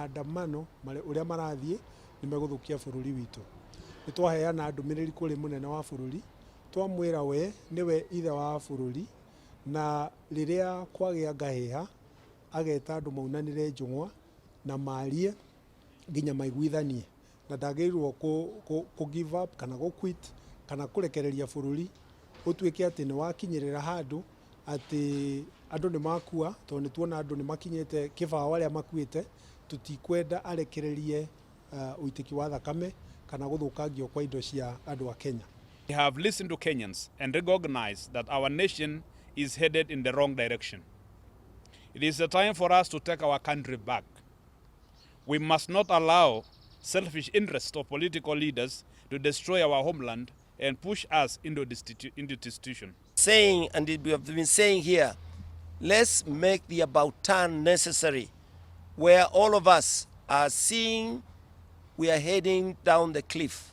Maandamano ũrĩa marathiĩ nĩ megũthũkia bũrũri witũ. Nĩ twaheana ndũmĩrĩri kũrĩ mũnene wa bũrũri, twamwĩra we nĩwe ithe wa bũrũri, na rĩrĩa kwagĩa ngahĩha ageta andũ maunanĩre njũng'wa na marie nginya maiguithanie, na ndagĩrĩirwo kũ give up kana gũ quit kana kũrekereria bũrũri ũtuĩke atĩ nĩ wakinyĩrĩra handũ atĩ andũ nĩ makua, tondũ nĩ tuona andũ nĩ makinyĩte kĩbao arĩa makuĩte. Tũtikwenda arekererie ũitĩki wa thakame kana gũthũkangio kwa indo cia andũ a Kenya. We have listened to Kenyans and recognized that our nation is headed in the wrong direction. It is a time for us to take our country back. We must not allow selfish interests of political leaders to destroy our homeland and push us into destitution. Saying, and we have been saying here, let's make the about turn necessary, where all of us are seeing we are heading down the cliff.